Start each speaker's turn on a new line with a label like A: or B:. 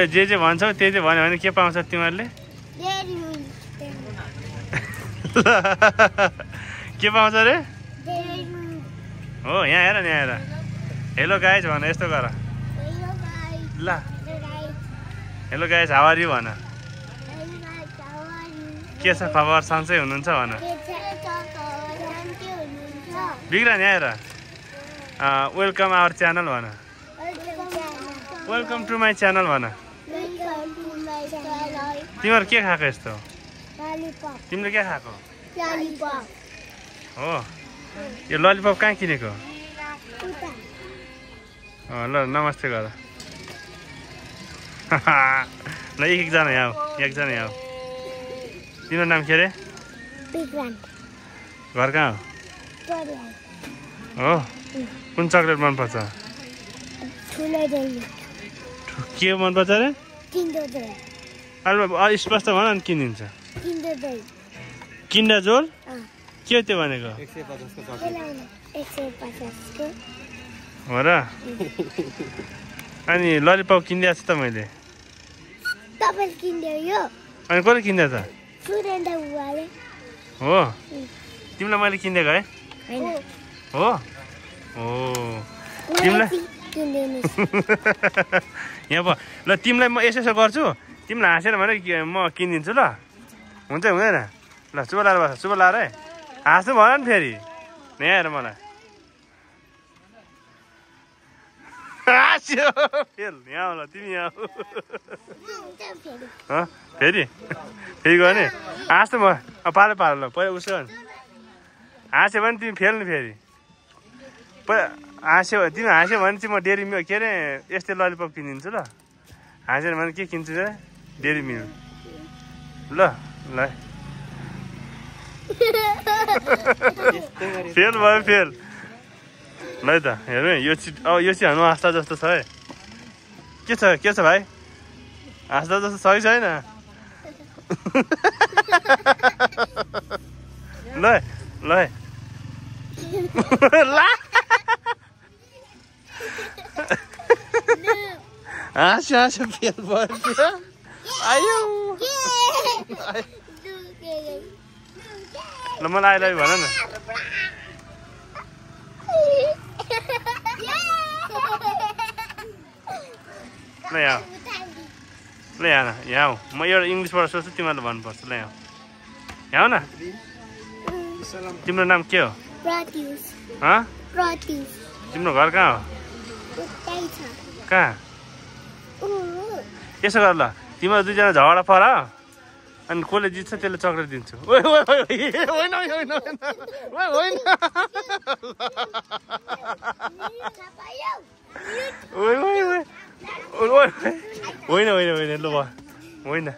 A: जे जे भन्छौ त्यही चाहिँ भन्यो भने के पाउँछ तिमीहरूले के पाउँछ रे हो यहाँ हेर नि हेर हेलो गाइज भन यस्तो गर ल hello guys how are you भन के छ खबर सन्चै हुनुहुन्छ भन बिग्रा नि आएर वेलकम आवर च्यानल भन वेलकम टु माई च्यानल भन तिमीहरू के खाएको यस्तो तिमीले के खाएको हो यो ललिपप कहाँ किनेको ल नमस्ते गर ल एकजना यहाँ एकजना यहाँ तिम्रो नाम के अरे घर कहाँ हो कुन चक्लेट मनपर्छ के मनपर्छ अरे अलि स्पष्ट भन अनि किनिदिन्छ किन्डर जोल के हो त्यो भनेको हो र अनि ललिपप किनिदिएको छु त मैले अनि कसले किन्दै त हो तिमीलाई मैले किनिदिएको है हो हो तिमीलाई यहाँ ल तिमीलाई म यसो यसो गर्छु तिमीलाई हाँसेर भने म किनिदिन्छु ल हुन्छ हुँदैन ल चुप लाएर बस चुप लाएर है हाँस्नु भन नि फेरि यहाँ हेर मलाई हाँस्यो फेल यहाँ होला तिमी यहाँ फेरि फेरि गर्ने हाँस्नु भयो पालो पालो ल पहिला उसो हाँस्यो भने तिमी फेल्नु फेरि हाँस्यो तिमी हाँस्यो भने चाहिँ म डेरी मिल्क के अरे यस्तै ललिपप किनिदिन्छु ल हाँसेन भने के किन्छु रे डेरी मिल्क ल ल फेल भयो फेल ल त हेर्नु यो चाहिँ हाल्नु हाँस्दा जस्तो छ है के छ भाइ हाँस्दा जस्तो छ कि छैन ल ल हाँस्यो हाँस्यो फेल भयो आयो ल मलाई आइलाई भन न ल यहाँ ल यहाँ यहाँ म एउटा इङ्ग्लिसबाट सोच्छु तिमीहरूले भन्नुपर्छ ल यहाँ यहाँ न तिम्रो नाम के हो तिम्रो घर कहाँ हो कहाँ यसो गर ल तिमीहरू दुईजना झगडा पर अनि कसले जित्छ त्यसले चक्लेट दिन्छु होइन होइन होइन ल होइन